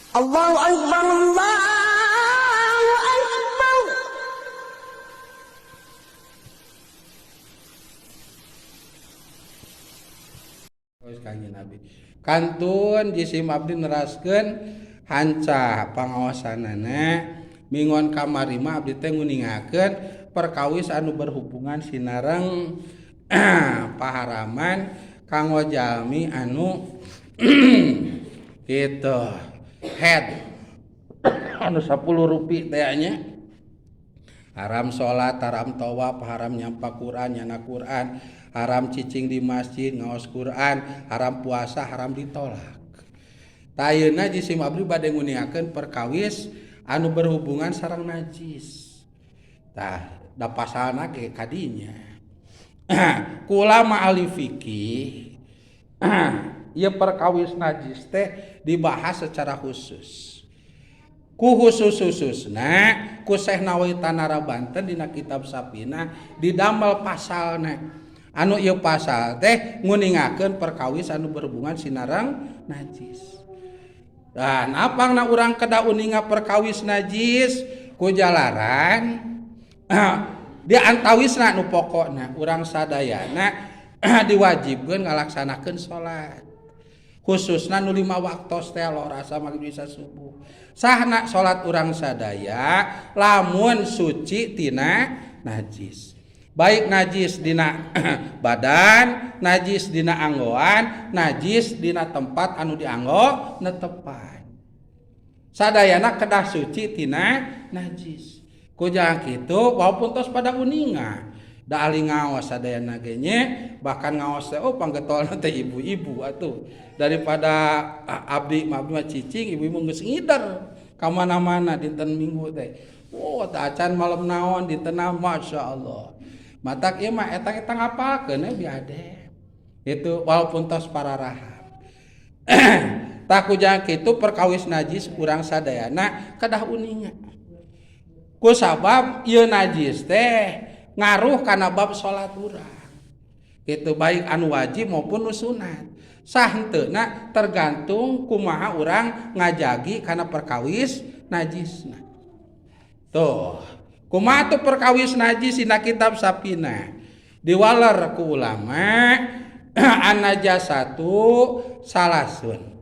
Allahu Akbar, Allahu Akbar. Kanjeng Nabi. Kantun jisim abdi neraskeun hanca pangaosanana minggon kamari mah abdi teh nguningakeun perkawis anu berhubungan sinareng paharaman kanggo jalmi anu gitu head anu 10 rupi teh nya. Haram salat, haram tawaf, haram nyampa Quran, nyana Quran, haram cicing di masjid, ngaos Quran, haram puasa, haram ditolak. Tayeuna jisim abdi bade nguningakeun perkawis anu berhubungan sareng najis. Tah, da pasalna ge kadinya. Ku ulama ahli fikih, ieu perkawis najis teh dibahas secara khusus. Ku khusus-khususna ku Syekh Nawawi Tanara Banten dina kitab Safina didamel pasalna. Anu ieu pasal teh nguningakeun perkawis anu berhubungan sinareng najis. Dan apangna urang kedah uninga perkawis najis ku jalaran di antawisna nu pokokna urang sadayana diwajibkeun ngalaksanakeun salat. Khususna nu 5 waktos teh rasa maghrib bisa subuh. Sahna salat urang sadaya lamun suci tina najis. Baik najis dina badan, najis dina anggoan, najis dina tempat anu dianggo netepan. Sadayana kedah suci tina najis. Ku jangan kitu walaupun tos pada uninga. Da ahli ngaos sadayana ge nya, bahkan ngaos teh oh panggetolna teh ibu-ibu atuh. Daripada abdi mah abdi mah cicing, ibu-ibu geus ngider ka mana-mana dinten Minggu teh. Oh, teh acan malam naon dinten masyaallah. Matak ieu mah eta kita ngapalkeun we biade. Itu walaupun tos pararaham. Tah ku jangan kitu perkawis najis urang sadayana kedah uninga. Ku sabab ieu najis teh ngaruh kana bab salat urang. Kitu baik anu wajib maupun nu sunat. Sah henteuna tergantung kumaha urang ngajagi kana perkawis najisna. Tuh, kumaha tuh perkawis najis dina kitab Safina? Diwaler ku ulama an-najasatu salasun.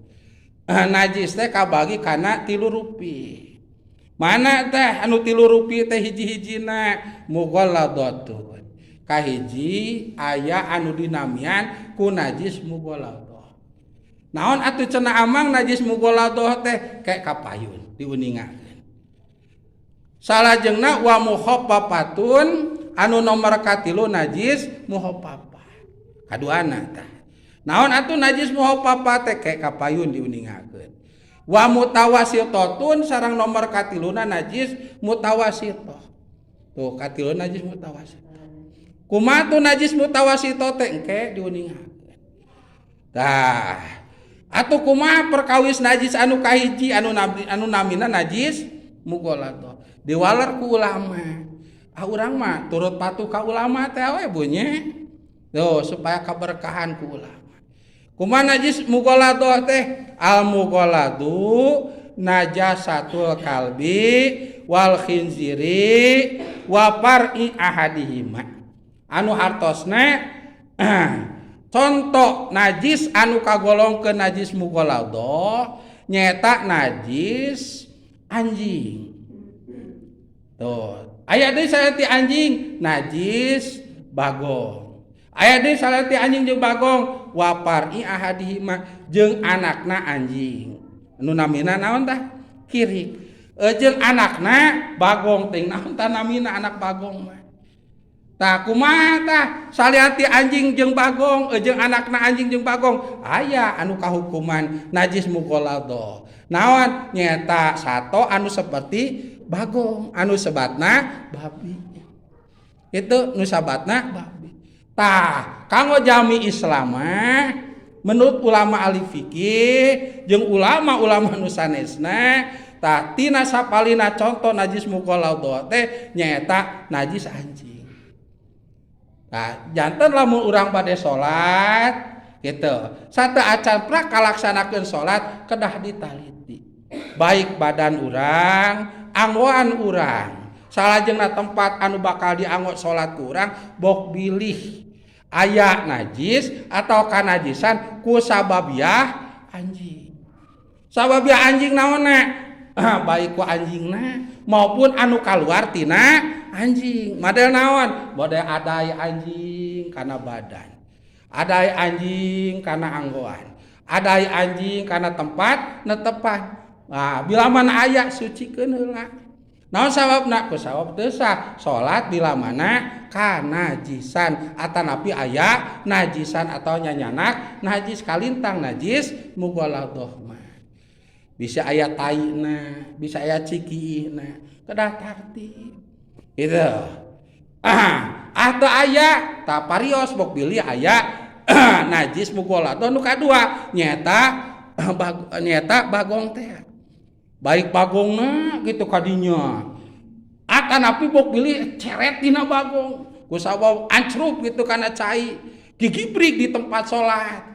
Najis teh kabagi kana 3 rupi. Mana teh anu 3 rupi teh hiji-hijina mughalladatun. Kahiji aya anu dinamian ku najis mughalladah. Naon atuh cenah amang najis mughalladah teh kayak kapayun diuningakeun. Salajengna wa mukhaffafatun anu nomor katilu najis mukhaffafah. Kaduana tah. Naon atuh najis mukhaffafah teh kayak kapayun diuningakeun. Wa mutawasitatun sareng nomor katiluna najis mutawasitah. Tuh katiluna najis mutawasitah. Kumaha tuh najis mutawasitah teh engke diuningakeun. Tah, atuh kumaha perkawis najis anu kahiji anu anu namina najis mughalladah. Diwaler ku ulama. Ah urang mah turut patuh ka ulama teh we bunyi. Tuh supaya kaberkahan ku ulama. Kumaha najis mughalladah teh? Al mughalladu najasatul kalbi wal khinziri wa par'i ahadihima. Anu hartosna contoh najis anu kagolong ke najis mughalladah nyaeta najis anjing. Tuh, aya deui salati anjing najis bagong. Aya deui salati anjing jeung bagong wa par'i ahadihima jeung anakna anjing. Anu namina naon tah? Kirik. Jeung anakna bagong teh naon tah namina anak bagong mah. Tah kumaha tah saliati anjing jeung bagong jeung anakna anjing jeung bagong aya anu kahukuman najis mughalladah. Naon nyaeta sato anu seperti bagong anu sebatna babi. Itu nu sabatna babi. Tah kanggo jami Islam mah menurut ulama ahli fikih jeung ulama-ulama nu sanesna tah tina sapalina contoh najis mughalladah teh nyaeta najis anjing. Nah, janten lamun urang bade salat gitu. Sate acan pra kalaksanakeun salat kedah ditaliti. Baik badan urang, anggoan urang, salajengna tempat anu bakal dianggo salat ku urang, bok bilih aya najis atau kanajisan ku sababiah anjing. Sababiah anjing naonna? Baik ku anjingna maupun anu kaluar tina anjing. Model naon? Model adai anjing kana badan, adai anjing kana anggoan, adai anjing kana tempat netepan. Nah, bila mana aya, sucikeun heula. Naon sababna? Ku sabab teu sah salat bila mana kanajisan atanapi aya najisan atau nyanyanak najis, kalintang najis mughalladhah mah. Bisa aya taina, bisa aya cikiihna, kedah tartib. Gitu. Atau aya tah parios, bok bilih aya najis mughalladhah nu kadua, nyaeta nyaeta bagong teh. Baik bagongna gitu kadinya, atanapi bok bilih ceret dina bagong ku sabab ancrup gitu kana cai, gigibrik di tempat salat,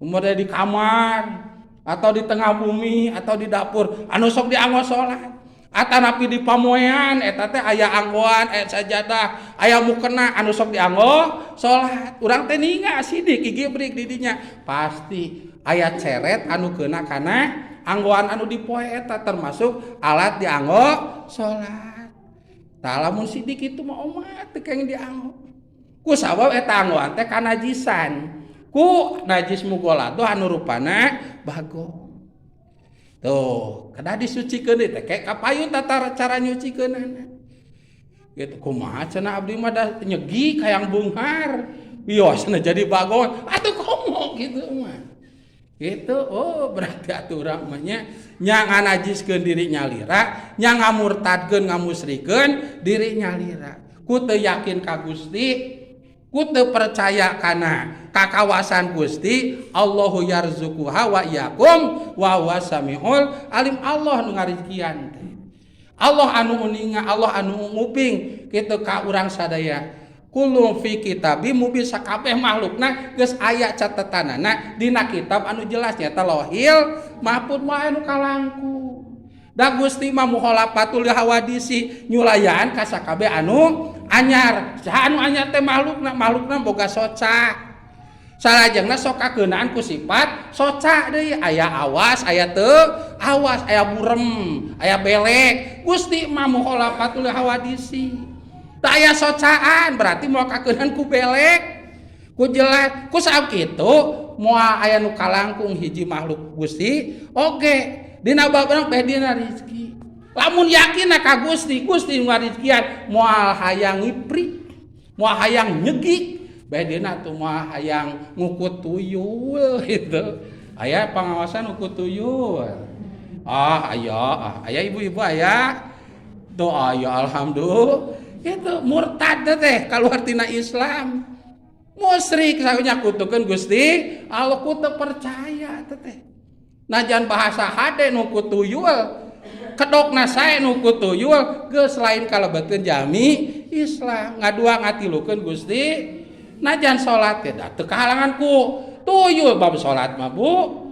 kemudian di kamar atau di tengah bumi atau di dapur anu sok dianggo salat, atanapi di pamoean eta teh aya anggoan, aya sajadah, aya mukena anu sok dianggo salat. Urang teh ninga sidik gigibrik di dinya, pasti aya ceret anu keuna kana anggoan anu dipoe eta, termasuk alat dianggo salat. Tah, lamun sidik itu mah omat teu kenging dianggo ku sabab eta anggoan teh kanajisan ku najis mughalladhah anu rupana bagong. Tuh, kedah disucikeun teh kayak kapayun tata cara nyucikeunana. Gitu, kumaha cenah, abdi mah da nyegi kayang beunghar. Wios cenah jadi bagong atuh, komo gitu mah. Gitu, oh berarti atuh urang mah nya nya nganajiskeun diri nyalira, nya ngamurtadkeun ngamusrikeun diri nyalira. Ku teu yakin ka Gusti, ku teu percaya kana kakawasan Gusti, Allahu yarzuquha wa iyyakum wa huwa samiul alim. Allah nu ngarizkian teh. Allah anu uninga, Allah anu nguping kitu ka urang sadaya. Kullun fi kitabim mubin, sakabeh makhlukna geus aya catetanana dina kitab anu jelas, nyaeta Lauhil Mahfud, moal anu kalangku. Da Gusti mah mukhalafatul hawadisi, nyulayaan ka sakabeh anu anyar. Saha anu anyar teh? Makhlukna. Makhlukna boga soca. Salajengna sok kakeunaan ku sifat soca deui, aya awas, aya teu awas, aya burem, aya belek. Gusti mah mukhalafatul hawadisi. Teu aya socaan, berarti moal kakeunaan ku belek, ku jelek. Ku sabab kitu moal aya nu kalangkung hiji makhluk Gusti oge dina bab urang beh dina rezeki. Lamun yakin ka Gusti, Gusti ngarizkian, moal hayang ngipri, moal hayang nyegi, beh dina tuh moal hayang ngukut tuyul gitu. Aya pengawasan ngukut tuyul? Ah, aya, ah, aya ibu-ibu aya. Doa ya alhamdulillah. Itu murtad teh, keluar tina Islam. Musyrik sakunya kutukeun Gusti Allah ku teu percaya teh. Najan bahasa hade nu tuyul, kedokna sae nu tuyul, geus lain kalebetkeun jami Islam, ngadua ngatilukeun Gusti. Najan salat teh da teu kahalangan ku tuyul bab salat mah, Bu.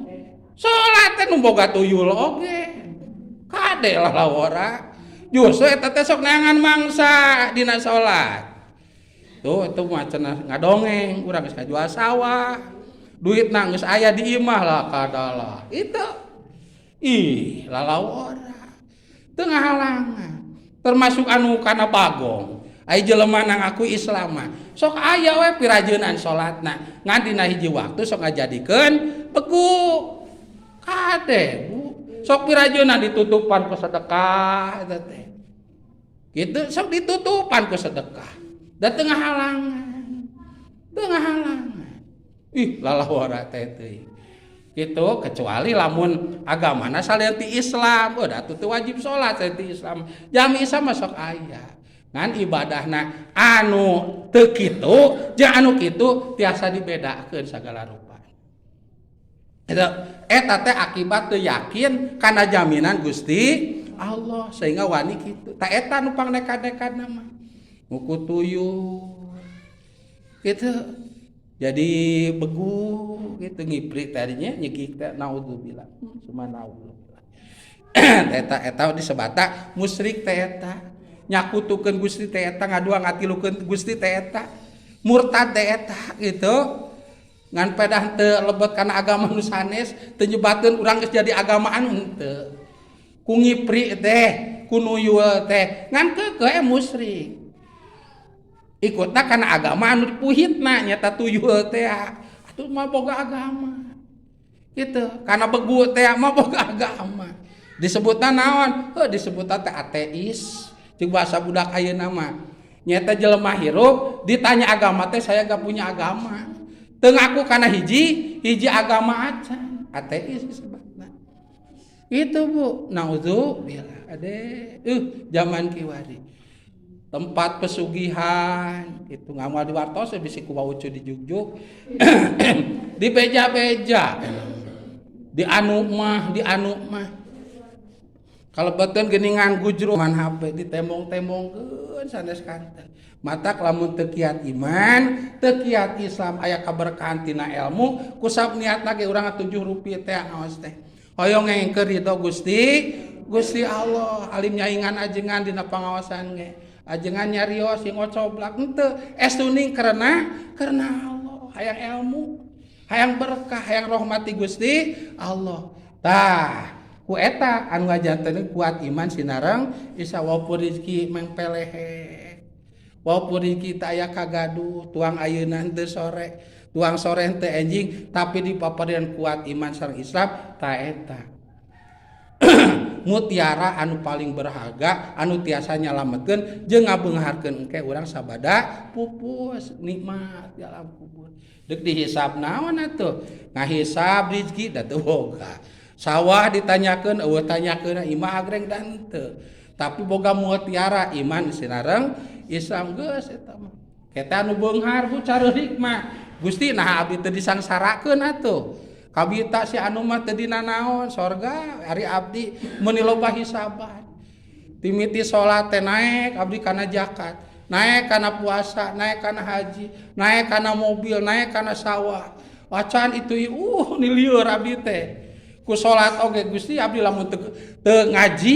Salat teh nu boga tuyul oge. Kade lalawora. Justru eta teh sok neangan mangsa dina salat. Tuh, itu mah cenah ngadongeng, urang geus kajual sawah. Duitna geus aya di imah lah kadalah. Itu. Ih, lalawora. Teu ngahalangan. Termasuk anu kana bagong. Ai jelema nang aku Islam mah sok aya we pirajeunan salatna. Ngan dina hiji waktu sok ngajadikeun begu. Kade, Bu. Sok pirajeunan ditutupan ku sedekah eta teh. Gitu, sok ditutupan ku sedekah. Da teu ngahalangan. Teu ngahalangan. Ih, lalawara teh teuing. Gitu, kecuali lamun agamana salian ti Islam, oh da teu wajib salat salian ti Islam. Jami Islam mah sok aya. Ngan ibadahna anu teu kitu jeung anu kitu tiasa dibedakeun sagala rupa. Eta eta teh akibat teu yakin kana jaminan Gusti Allah sehingga wani kitu. Ta eta nu pangnekad-nekadna mah. Nguku tuyul. Gitu. Jadi begu gitu, ngipri tadinya nyegik teh, naudzubillah. Suma naudzubillah. Eta eta disebata musyrik teh, eta nyakutukeun Gusti teh, eta ngadua ngatilukeun Gusti teh, eta murtad teh eta gitu. Ngan pedah teu lebet kana agama nu sanes, teu nyebatkeun urang geus jadi agama anu henteu ku ngipri teh, ku nuyul teh, ngan keukeuh musyrik, ikutna kana agama anu dipuhitna nyata tuyul teh. Atuh mah boga agama gitu, karena begu teh mah boga agama, disebutna naon? Heuh, disebutna teh ateis cek bahasa budak ayeuna mah. Nyata jelema hirup ditanya agama teh, "Saya gak punya agama," teu ngaku kana hiji hiji agama acan, ateis disebutna itu, Bu. Naudzubillah. Ade zaman kiwari tempat pesugihan itu ngamal di wartos bisi ku waucu di jugjug, di beja-beja, di anu mah, di anu mah. Kalau betul geningan gujru man HP ditembong-tembongkeun sanes kanten. Matak lamun teu kiat iman, teu kiat Islam, aya kaberkahan tina ilmu, kusab niatna ge urang 7 rupiah teh ngaos teh. Hoyong ngengkeun ridho Gusti, Gusti Allah, alim nyaingan ajengan dina pangaosan ge. Ajengan nyarios yang ngocoblak henteu, estuning karena karena Allah, hayang ilmu, hayang berkah, hayang rahmati Gusti Allah. Tah, ku eta anu ngajanteun kuat iman sinareng isa, walaupun rezeki mengpelehe, walaupun rezeki teu aya kagaduh, tuang ayeuna henteu sore, tuang sore henteu enjing, tapi dipaparian kuat iman sareng Islam. Ta eta mutiara anu paling berharga anu tiasa nyalametkeun jeung ngabeungharkeun engke urang sabada pupus, nikmat di alam kubur. Deuk dihisab naon atuh? Ngahisab rezeki da teu boga, sawah ditanyakeun eueuh, tanyakeun imah agreng dan henteu, tapi boga mutiara iman sinareng Islam, geus eta mah kita anu beunghar, Bu. Careurik mah, "Gusti, nah abdi teu disangsarakeun atuh? Kabita si anu mah teu dina naon sorga, ari abdi meuni loba hisaban. Timiti salat teh naek abdi kana zakat, naek kana puasa, naek kana haji, naek kana mobil, naek kana sawah. Wacan itu nilieur abdi teh ku salat oge. Gusti, abdi lamun teu teu ngaji,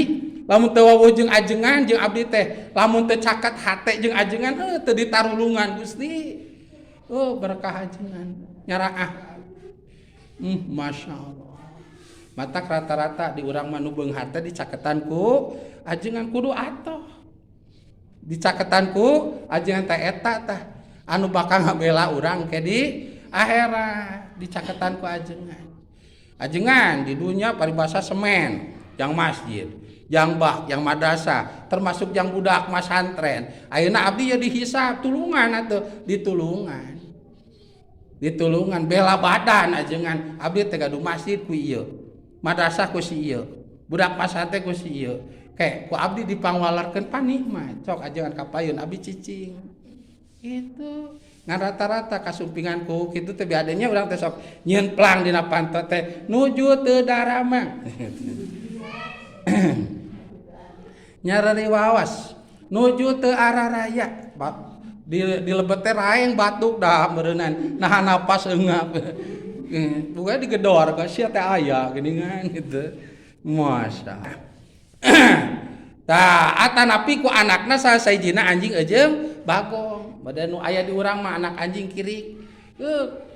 lamun teu wawuh jeung ajengan, jeung abdi teh lamun teu caket hate jeung ajengan, heuh, teu ditarulungan Gusti. Oh, berkah ajengan nyaraah." Masya Allah. Matak rata-rata di urang mah nu beunghar teh dicaketan ku ajengan, kudu atoh dicaketan ku ajengan teh. Eta tah anu bakal ngabela urang ke di akhirat, dicaketan ku ajengan. Ajengan di dunia paribasa semen yang masjid, yang bak, yang madrasah, termasuk yang budak masantren. Ayeuna abdi ya dihisab, tulungan atuh, ditulungan, ditulungan, bela badan ajengan. Abdi teh gaduh masjid ku ieu, madrasah ku si ieu, budak masantren ku si ieu, kayak ku abdi dipangwalarkeun, panikmat cok ajengan kapayun abdi cicing itu. Ngan rata-rata kasumpingan ku kitu teh biadanya urang teh sok nyieun plang dina panto teh, nuju teu daramang, nyarari wawas, nuju teu araraya. Di lebet teh raeng batuk dah meureunnan, nahan napas eungap. Bukan digedor ka sia teh aya geuningan gitu. Masya. Tah, atanapi ku anakna salah sahijina anjing eujeung bagong. Badan nu aya di urang mah anak anjing kiri.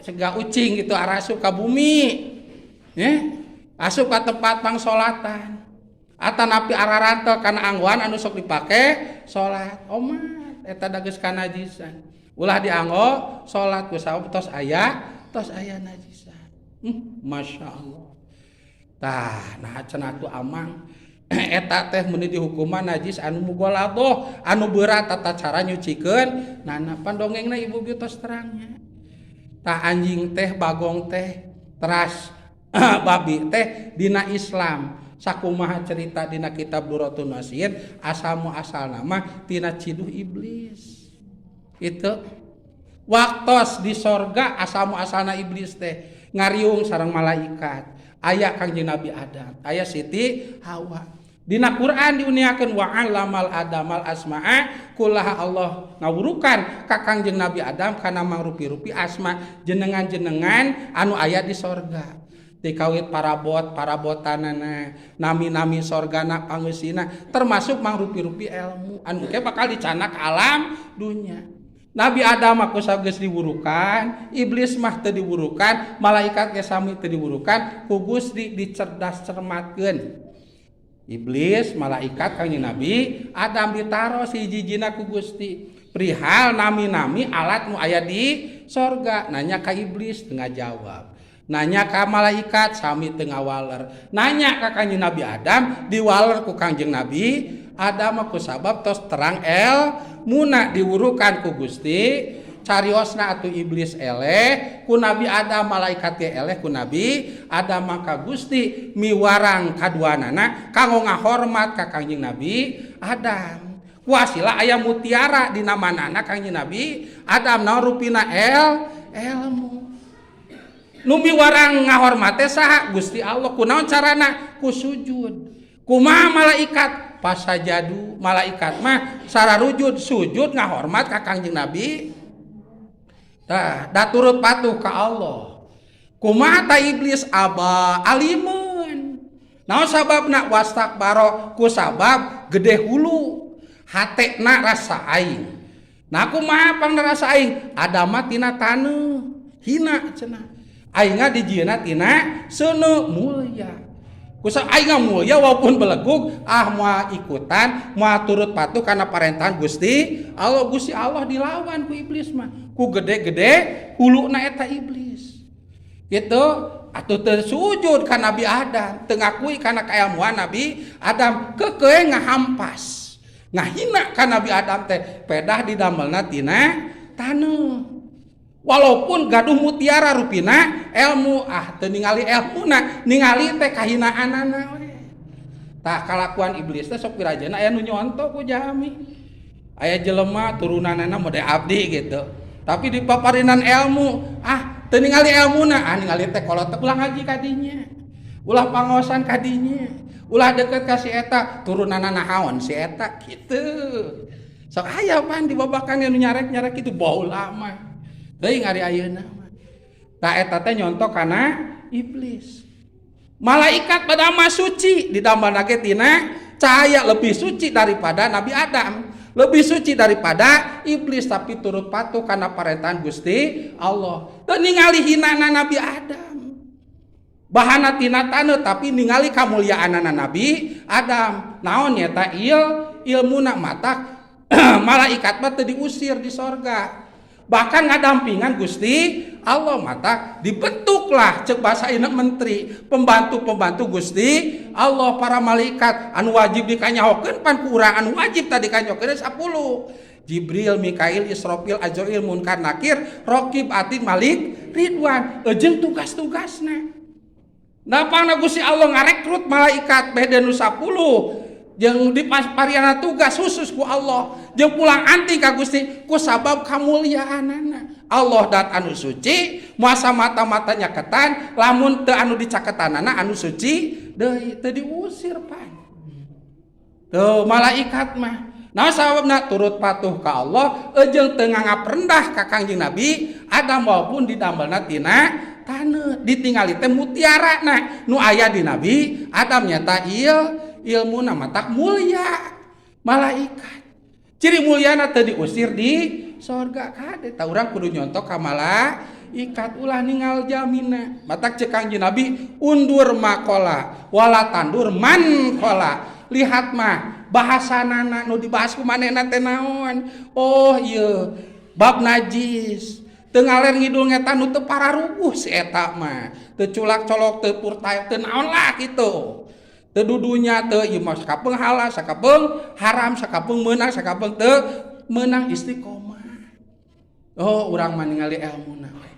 Sega ucing gitu arasup ka bumi. Ya, asup ka tempat pangsolatan. Atanapi ararantel kana anggoan anu sok dipake salat. Omat eta da geus kanajisan. Ulah dianggo salat ku sabab tos aya najisan. Masya Allah. Tah, nah cenah tu amang eta teh meuni dihukuman najis anu mughaladhah, anu berat, tata cara nyucikeun nana pan dongengna ibu bieu tos terangnya. Tah, anjing teh, bagong teh, teras babi teh dina Islam sakumaha cerita dina kitab Durratun Nasihin, asal muasal nama tina ciduh iblis itu waktos di sorga. Asal muasalna iblis teh ngariung sareng malaikat, aya Kangjeng Nabi Adam, aya Siti Hawa. Dina Quran diuniakeun wa 'allamal adamal asma'a kullaha, Allah ngawurukan ka Kangjeng Nabi Adam kana mangrupi-rupi asma, jenengan-jenengan anu aya di sorga. Tikawit parabot parabotanana, nami-nami sorgana pangeusina, termasuk mangrupi-rupi ilmu anu ke bakal dicanak alam dunya. Nabi Adam aku geus diwurukan, iblis mah teu diwurukan, malaikat ge sami teu diwurukan, ku Gusti dicerdas cermatkeun. Iblis, malaikat, kangjeng Nabi Adam ditaros hiji-hijina ku Gusti. Perihal nami-nami alat nu aya di sorga, nanya ka iblis teu ngajawab. Nanya ka malaikat sami teu ngawaler. Nanya ka kangjeng Nabi Adam diwaler ku kangjeng Nabi Adam ku sabab tos terang elmuna diwurukan ku Gusti. Cariosna atuh iblis eleh ku Nabi Adam, malaikat ge eleh ku Nabi Adam, maka Gusti miwarang kaduanana kanggo ngahormat ka kangjeng Nabi Adam. Kuasila aya mutiara dina manana kangjeng Nabi Adam, naon rupina? Ilmu. Nu miwarang ngahormat teh saha? Gusti Allah. Kunaon carana? Ku sujud. Kumaha malaikat? Pasajadu, malaikat mah sararujud sujud ngahormat ka kangjeng Nabi. Tah, da turut patuh ka Allah. Kumaha ta iblis? Aba alimun. Naon sababna? Wastakbaro, ku sabab gede hulu hatena rasa aing. Nah, kumaha pangna rasa aing? Adam mah tina taneuh, hina cenah. Aing dijieunna tina seuneu, mulia. Kusa aing mulia walaupun belegug, ah moal ikutan, moal turut patuh karena parentahan Gusti Allah. Gusti Allah dilawan ku iblis mah. Ku gede-gede huluna eta iblis. Gitu, atuh teu sujud ka Nabi Adam, teu ngakui kana kailmuan Nabi Adam, keukeuh ngahampas. Ngahina ka Nabi Adam teh, pedah didamelna tina taneuh. Walaupun gaduh mutiara rupina ilmu, ah teu ningali ilmuna, ningali teh kahinaanana we. Tah, kalakuan iblis teh sok pirajana aya nu nyonto ku jami. Aya jelema turunanana mode abdi gitu. Tapi dipaparinan ilmu, ah teu ningali ilmuna, ah ningali teh kolot teh ulah ngaji kadinya. Ulah pangaosan kadinya. Ulah deket ka si eta, turunanana naon si eta kitu. Sok aya pan di babakan nu nyarek-nyarek kitu baheula mah. Teuing ari ayeuna mah. Tah, eta teh nyonto kana iblis. Malaikat pada mah suci, ditambah ge tina cahaya, lebih suci daripada Nabi Adam, lebih suci daripada iblis, tapi turut patuh karena parentahan Gusti Allah. Teu ningali hinana Nabi Adam. Bahana tina taneuh, tapi ningali kamuliaanana Nabi Adam. Naon nyata? Ilmuna. Matak malaikat mah teu diusir di sorga. Bahkan ngadampingan Gusti Allah. Mata dibentuklah cek bahasa ini menteri, pembantu-pembantu Gusti Allah, para malaikat anu wajib dikanyahokeun pan ku urang, anu wajib tadi kanyahokeun 10: Jibril, Mikail, Israfil, Azrail, Munkar, Nakir, Rokib, Atid, Malik, Ridwan, jeung tugas-tugasna. Nah, pangna Gusti Allah ngarekrut malaikat beda nu 10 jeung dipariana tugas khusus ku Allah jeung pulang anting ka Gusti ku sabab kamuliaanana. Allah dat anu suci, muasa mata-matanya ketan, lamun teu anu dicaketanana anu suci deui, teu diusir pan. Tuh malaikat mah. Nah, sababna turut patuh ka Allah jeung teu nganggap rendah ka Kangjeng Nabi Adam maupun didamelna tina taneuh, ditingali teh mutiara na nu aya di Nabi Adam nyata ilmu, matak mulia malaikat. Ciri mulyana teu diusir di sorga. Kade tah, urang kudu nyontok ka malaikat, ulah ningal jamina. Matak cek Kangjeng Nabi, undur makola wala tandur man kola, lihat mah bahasanana nu dibahas ku manehna teh naon. Oh iya, bab najis, teu ngaler ngidul ngetan, nu teu pararuguh si eta mah teu culak colok, teu purtay, teu naon lah kitu, teu dudunya, teu ieu mah sakapeung halal, sakapeung haram, sakapeung meunang, sakapeung teu meunang, istiqomah. Oh, urang mah ningali elmuna we,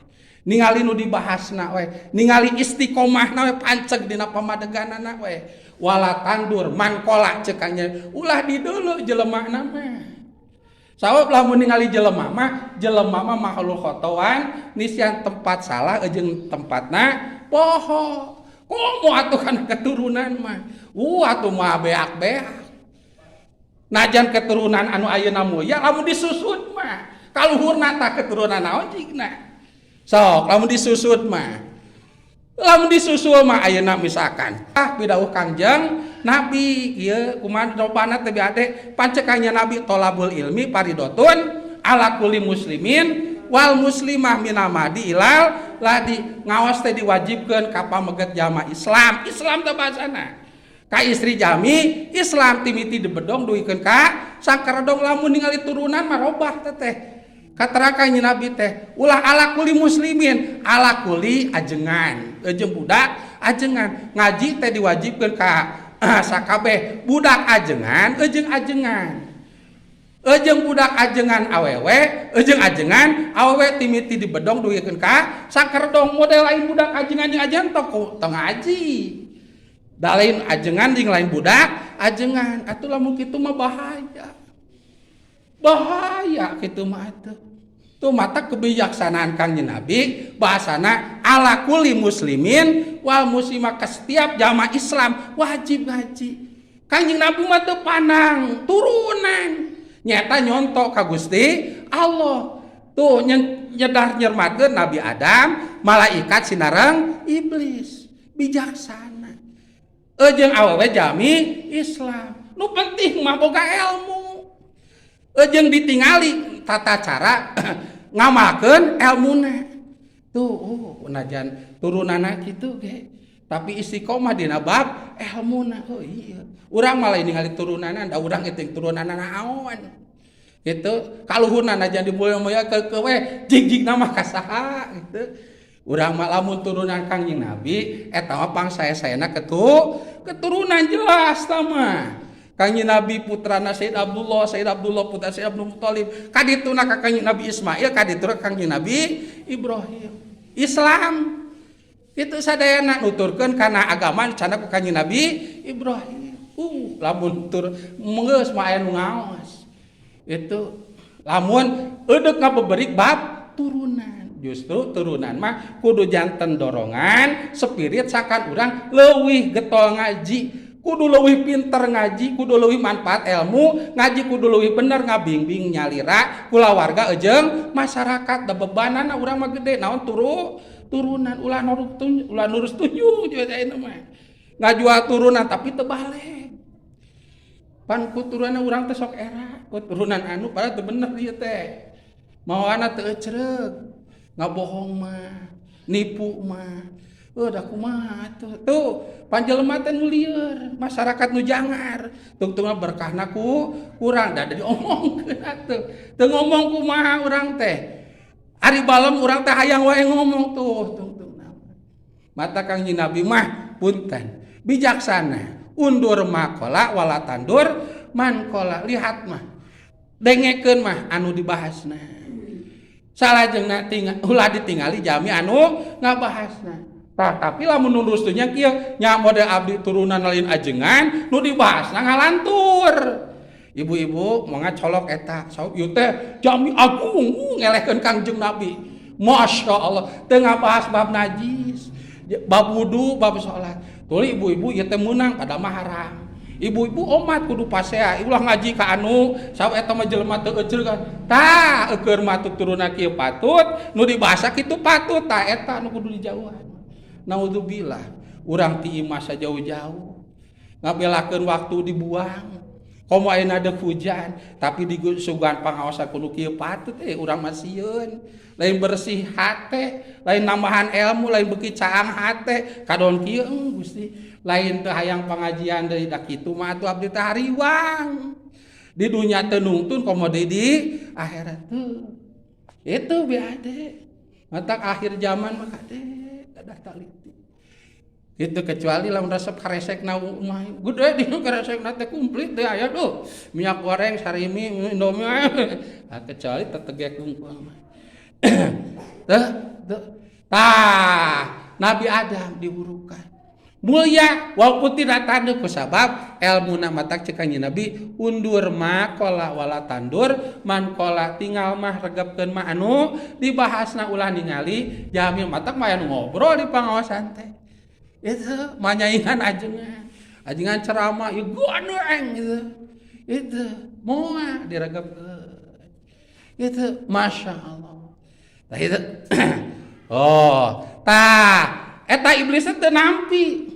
ningali nu dibahasna we, ningali istiqomahna we, panceg dina pamadeganana we. Wala tandur mangkola cek Kanjeng, ulah dideuleu jelemana mah. Sabab lamun ningali jelema mah, jelema mah makhluk khotoan nisyan, tempat salah jeung tempatna poho. Komo atuh kana keturunan mah, atuh mah beak-beak. Najan keturunan anu ayeuna mulia, lamun disusut mah kaluhurna tah keturunan naon jigna. Sok lamun disusut mah. Lamun disusul mah ayeuna misalkan ah pidawuh Kangjeng Nabi ieu kumaha jawabanna teh ade pancekanya Nabi tolabul ilmi paridotun ala kulli muslimin wal muslimah minamadi ilal ladi ngaos teh diwajibkeun ka pameget jama Islam. Islam teh bahasana ka istri jami Islam timiti dibedong duikeun ka sangkaredong. Lamun ningali turunan mah robah teh katerangan Nabi teh ulah ala kuli muslimin, ala kuli ajengan jeung budak ajengan. Ngaji teh diwajibkeun ka sakabeh budak ajengan jeung ajengan jeung budak ajengan awewe jeung ajengan awewe timiti dibedong duikeun ka sangkerdong. Model lain budak ajengan jeung ajengan tong tong ngaji da lain ajengan jeung lain budak ajengan. Atuh lamun kitu mah bahaya, bahaya kitu mah atuh. Tuh mata kebijaksanaan Kangjeng Nabi bahasana ala kuli muslimin wal muslimah, ke setiap jamaah Islam wajib ngaji. Kangjeng Nabi mah teu pandang turunan, nyata nyontok ka Gusti Allah. Tuh nyedar nyermatkeun Nabi Adam, malaikat sinareng iblis, bijaksana jeung awewe jami Islam. Nu penting mah boga ilmu jeung ditingali tata cara ngamalkeun elmuna. Tuh, oh, najan turunana kitu ge tapi istiqomah dina bab elmuna. Oh iya, urang malah ningali turunana da urang itu turunana naon gitu kaluhurna, najan dimulia-mulia ke we jig-jig nama ka saha gitu. Urang mah lamun turunan Kangjeng Nabi eta mah pangsae-saena keturunan jelas tah mah. Kangjeng Nabi putrana Sayyid Abdullah, Sayyid Abdullah putra Sayyid Abdul Muthalib, kadituna ka Kangjeng Nabi Ismail, kadituna ka Kangjeng Nabi Ibrahim. Islam itu sadayana nuturkeun kana agama cana ku Kangjeng Nabi Ibrahim. Lamun tur geus mah aya nu ngaos. Itu lamun eudek ngabeberik bab turunan. Justru turunan mah kudu janten dorongan spirit sakan urang leuwih getol ngaji, kudu leuwih pinter ngaji, kudu leuwih manfaat ilmu ngaji, kudu leuwih bener ngabimbing nyalira kulawarga jeung masyarakat. Da bebanana urang mah gede naon turunan. Ulah nurus ulah nurus tunjung juga ayeuna mah ngajual turunan tapi teu balik pan ku turunan urang teh sok era ku turunan anu padahal teu bener ieu teh mawana teu ecreug ngabohong mah, nipu mah. Oh, da kumaha tuh? Tuh, panjelema teh nu lieur, masyarakat nu jangar. Tungtungna berkahna ku kurang da diomongkeun atuh. Teu ngomong kumaha urang teh. Ari balem urang teh hayang wae ngomong tuh tungtungna. Mata Kangjeng Nabi mah punten, bijaksana. Undur makola wala tandur mankola. Lihat mah. Dengekeun mah anu dibahasna. Salajengna tinggal ulah ditingali jami anu ngabahasna. Tah, tapi lamun nurus nya kieu nya model abdi turunan lain ajengan nu dibahasna ngalantur. Ibu-ibu mau ngacolok eta saur ieu teh jami agung ngelehkeun Kangjeng Nabi. Masya Allah, teu ngabahas bab najis, bab wudu, bab salat. Tuluy ibu-ibu ieu teh meunang pada mah haram. Ibu-ibu omat kudu pasea, ulah ngaji ka anu saur eta mah jelema teu euceul kan. Tah, eueur mah turunan kieu patut, nu dibahas kitu patut, tah eta nu kudu dijauhan. Naudzubillah, urang ti imah jauh-jauh ngabelakeun waktu dibuang. Komo ayeuna deuk hujan, tapi di sugan pangaosan kudu kieu patut urang mah sieun. Lain bersih hate, lain nambahan ilmu, lain beuki caang hate, kadon kieu Gusti, lain teu hayang pengajian deui da kitu mah atuh abdi teh hariwang. Di dunya teu nungtun komo deui di akhirat tuh. Itu biade. Matak akhir zaman mah kade dadah taliti. Itu kecuali lamun resep karesek na mah gede di karesek na teh komplit deh aya tuh minyak goreng, sarimi, Indomie. Nah, kecuali tetegek wungkul mah. Tuh, tuh. Tah, Nabi Adam diburukan mulia walaupun tidak tanduk kusabab ilmu. Matak cek Nabi undur makola wala tandur mankola, tinggal mah regepkeun mah anu dibahasna, ulah ningali jamil. Matak mah anu ngobrol di pangaosan teh itu manyaingan ajengan ajengan ceramah ieu gandeng gitu itu moal diregepkeun itu. Masya Allah. Tah itu, oh tah. Eta iblis teh nampi.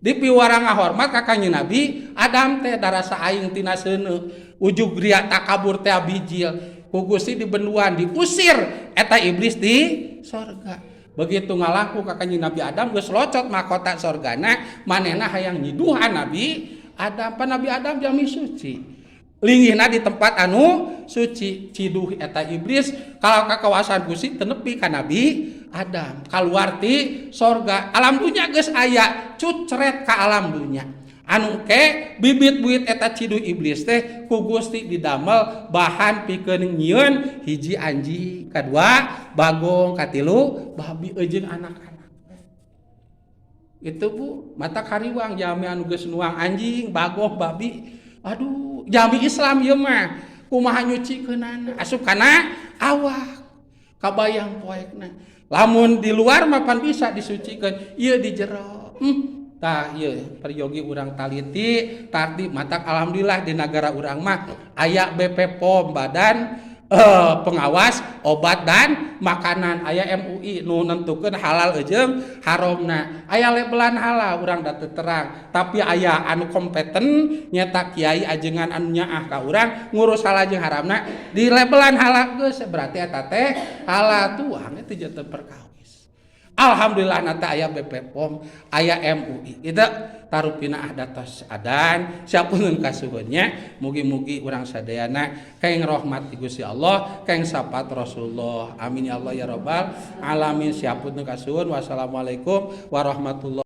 Di piwarang ngahormat ka Kanjeng Nabi Adam teh darasa aing tina seuneu. Ujug ria takabur teh bijil. Ku Gusti dibenduan, diusir eta iblis di sorga. Begitu ngalaku ka Kanjeng Nabi Adam geus locot mahkota sorgana, manehna hayang nyiduhan Nabi Adam. Pan Nabi Adam jami suci. Linggihna di tempat anu suci, ciduh eta iblis kalau ka kawasan Gusti teu nepi ka Nabi Adam. Kaluar ti sorga, alam dunya geus aya, cucret ka alam dunya. Anu ke bibit-bibit eta ciduh iblis teh ku Gusti didamel bahan pikeun nyieun hiji anjing, kadua bagong, katilu babi jeung anak-anak. Itu Bu, mata kariwang jami anu geus nuang anjing, bagong, babi. Aduh, jami Islam ieu mah kumaha nyucikeunana asup kana awak. Kabayang poekna. Lamun di luar mah pan bisa disucikeun, ieu di jero. Tah ieu peryogi urang taliti, tardi matak alhamdulillah di negara urang mah aya BP POM, Badan Pengawas Obat dan Makanan, aya MUI nu nentukeun halal jeung haramna, aya labelan halal urang da teu terang, tapi aya anu kompeten nyata kiai ajengan anu nyaah ka urang ngurus halal jeung haramna, di labelan halal geus berarti eta teh halal tuang itu janten perkawis. Alhamdulillah nata aya BP POM, aya MUI. Itu tarupina ahdatos adan, siapunun kasuhunnya, mugi-mugi urang sadayana kaing rahmat ti Gusti Allah, kaing syafaat Rasulullah. Amin ya Allah ya rabbal alamin. Siapunun kasuhun. Wassalamualaikum warahmatullahi.